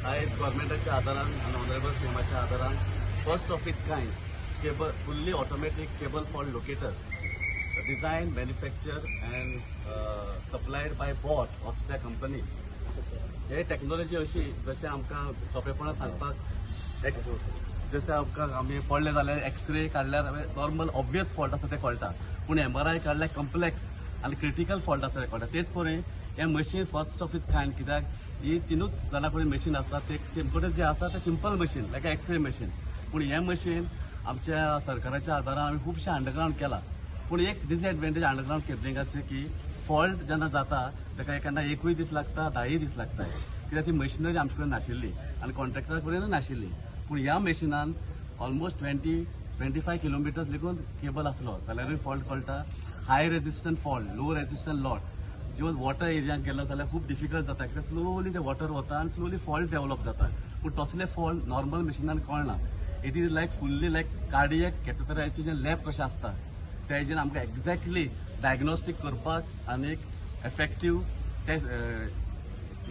आयज गव्हर्मेंटाच्या आदारान आनी ऑनरेबल सीएमाच्या आदारान first of its kind cable, fully automatic cable fault locator, design, manufacture and supplied by Bosch, Austria company. हे technology अशी जशें आमकां सोंपेपणान सांगपाक, एक्स जशें आमकां आमी पडले जाल्यार एक्सरे काडल्यार नॉर्मल ऑब्वियस फॉल्ट आसा ते कळटा, पूण एमआरआय काडल्यार कॉम्प्लेक्स आनी क्रिटिकल फॉल्ट आसा ते कळटा. तेच परी हें machine first of its kind, कित्याक ही तिनूच जाणां कडेन मशीन आसा. ते कडेन जे आसा ते simple machine like x-ray machine, पूण हें मशीन आमच्या सरकाराच्या आदारान आमी खुबशें अंडरग्रावंड केलां. पूण एक डिसएडवांटेज अंडरग्रावंड केबलिंगाचे की फॉल्ट जेन्ना जाता ताका केन्ना एकूय दीस लागता, 10 दीस लागता, कित्याक ती मशिनरी आमचे कडेन नाशिल्ली आनी कॉन्ट्रॅक्टरा कडेनूय नाशिल्ली. पूण ह्या मशिनान ऑलमोस्ट 20-25 किलोमिटर्स लेगून केबल आसलो जाल्यारूय फॉल्ट कळटा. High resistance fault, low resistance lot, ज्यो वॉटर एरियाक गेलो जाल्यार खूब डिफिकल्ट जाता, कित्याक स्लोली ते वॉटर वता आनी स्लोली फॉल्ट डेव्हलप जाता. पूण तसले फॉल्ट नॉर्मल मशिनान कळना. It is like fully like cardiac catheterization lab कशें आसता तेजेन आमकां एग्जॅक्टली डायग्नोस्टीक करपाक आनी एक एफेक्टीव ते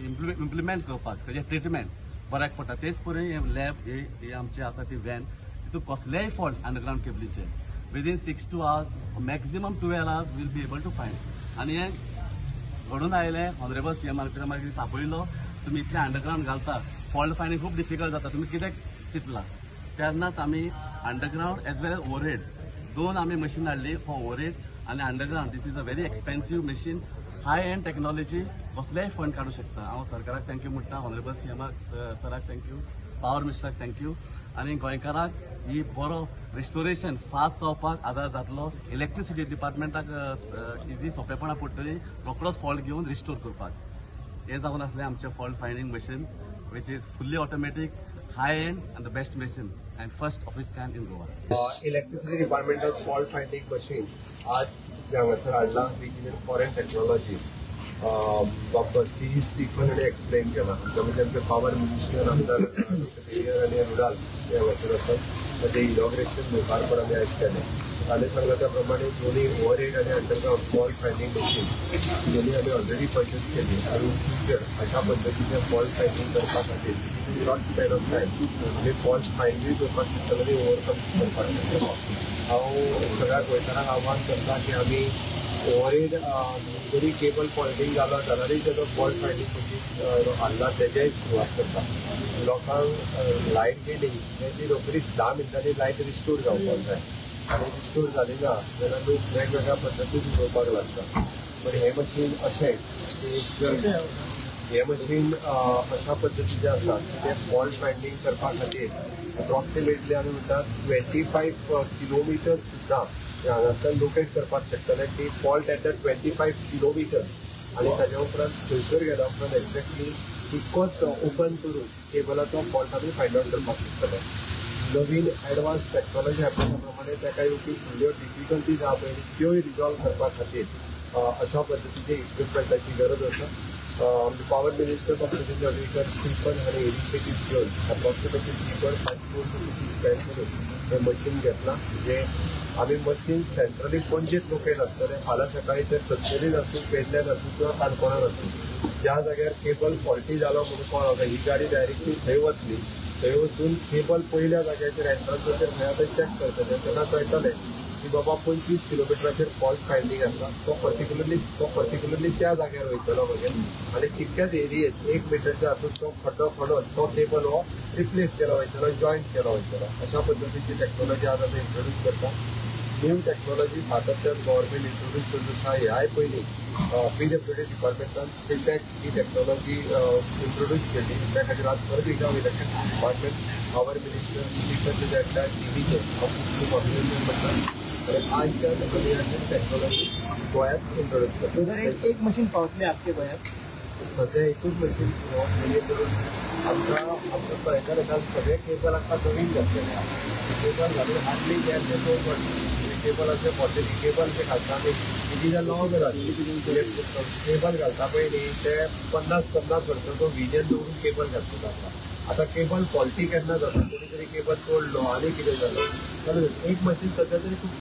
इम्प्लिमेंट करपाक तेजें ट्रिटमेंट बऱ्याक पडटा. तेच परी हें लॅब ही आमची आसा ती व्हॅन, तितून कसलेय fault underground केबलीचे within 6 to hours, maximum 12 hours will be able to find. आनी हें घडून आयलें ऑनरेबल सीएमान कित्याक मागीर सापयलो तुमी इतलें अंडरग्रावंड घालता, फॉल्ट फायंडींग खूब डिफिकल्ट जाता, तुमी कितें चिंतलां. तेन्नाच आमी underground as well as overhead दोन आमी मशीन हाडली फॉर ओवरहेड आनी underground. This is a very expensive machine, high end technology, कसलेय फंड काडूं शकता. हांव सरकाराक thank you म्हणटा, ऑनरेबल सीएमाक सराक thank you, power मिनिस्टराक thank you, आनी गोंयकाराक ही बरो रिस्टोरेशन फास्ट जावपाक आदार जातलो. इलेक्ट्रिसिटी डिपार्टमेंटाक इजी सोंपेपणां पडटली रोखडोच फॉल्ट घेवन रिस्टोर करपाक. हें जावन आसलें आमचें fault finding machine, which is fully automatic, high end and the best machine and first of its kind in Goa. Electricity डिपार्टमेंटात fault finding machine आज जे हांगासर हाडलां, which is foreign technology. Doctor C Stephen हाणें explain केलां. आमच्या मदीं आमचे power minister आमदार doctor आनी रुडाल हे हांगासर आसात. ताचें इनॉग्रेशन लोकार्पण आमी आयज केलें. ताणें सांगलां त्या प्रमाणे दोनी ओवरहेड आनी अंडरग्रावंड फॉल्ट फायंडींग मशीन दोनी आमी ऑलरेडी पर्चेस केली आनी इन फ्युचर अशा पद्दतीचें फॉल्ट फायंडींग करपा खातीर शॉर्ट स्पॅन ऑफ टायम आमी फॉल्ट फायंडूय करपाक शकतले आनी ओवरकम करपाक शकतले. हांव सगळ्या गोंयकारांक आव्हान करता की आमी ओवरहेड जरी केबल फॉल्टींग जालो जाल्यारूय ताजो फॉल्ट फायंडींग मशीन हाडला तेजेय सुरवात करता. लोकांक लायट गेली ती रोखडीच 10 मिनटांनी लायट रिस्टोर जावपाक जाय आनी रिस्टोर जाली ना जाल्यार लोक वेगवेगळ्या पद्दतीन उलोवपाक लागता. पूण हें मशीन अशें की जर हें मशीन अशा पद्दतीचें आसा की तें फॉल्ट फायंडींग करपा खातीर अप्रॉक्सिमेटली आमी म्हणटात 25 किलोमिटर सुद्दां हांगासर लोकेट करपाक शकतले की फॉल्ट एट the 25 kilometres. आनी ताज्या उपरांत थंयसर गेल्या उपरांत एक्झॅक्टली तितकोच ओपन करून केबलाचो फॉल्ट आमी फायंड आवट करपाक शकतले. नवीन एडवान्स टॅक्नॉलॉजी हाडल्या प्रमाणे ताका येवपी फुडल्यो डिफिकल्टीज आहा पळय त्योय रिजॉल्व करपा खातीर अशा पद्दतीचे इक्विपमेंटाची गरज आसा. आमचे power minister doctor Nitin Stephen हाणें इनिशिएटीव घेवन अप्रॉक्सिमेटली 3.5 crore rupees spend करून हें मशीन घेतलां, जें आमी मशीन सेंट्रली पणजेत लोकेट आसतलें. फाल्यां सकाळीं तें सत्तरीन आसूं, पेडण्यान आसूं किंवा काणकोणान आसूं, ज्या जाग्यार केबल फॉल्टी जालो म्हणून कळ्ळो ही गाडी डायरेक्टली थंय वतली, थंय वचून केबल पयल्या जाग्याचेर एंट्रन्साचेर खंय आतां चॅक करतले तेन्ना कळटलें की बाबा 25 किलोमिटराचेर फॉल्ट फायंडींग आसा, तो पर्टिक्युलरली त्या जाग्यार वयतलो मागीर आनी तितक्याच एरियेत 1 मिटरच्या हातूंत तो खड्डो खणून तो केबल हो रिप्लेस केलो वयतलो, जॉयंट केलो वयतलो. अशा पद्दतीची टॅक्नॉलॉजी आज आमी इंट्रोड्यूस करता. न्यू टॅक्नॉलॉजी सातत्यान गव्हर्मेंट इंट्रोड्यूस करत आसा. ह्याय पयलीं पीडब्ल्यूडी डिपार्टमेंटान सिटॅक ही टॅक्नॉलॉजी इंट्रोड्यूस केली. त्या खातीर आज परत एकदा electricity department power minister Stephen जेन्ना टीव्हीचें हांव खूब खूब अभिनंदन करता आनी आजच्यान आमी अशी टॅक्नॉलॉजी गोंयांत इंट्रोड्यूस करता. एक मशीन पावतली आपके गोंयांत? सद्या एकूच मशीन म्हणजे करून आमकां आमकां कळटा सगळे केबल आतां नवीन घातलेले आसा. केबल घालून हार्डली 1.5 ते 2 वर्सां केबल अशें फॉर्टी केबल जे घालता आमी it is a long run. Cable घालता पळय न्ही ते 50-50 वर्सांचो विजन दवरून केबल घातलेलो आसा. आतां केबल फॉल्टी केन्ना जाता, कोणी तरी केबल तोडलो आनी कितें जालो, एक मशीन सद्या तरी खूब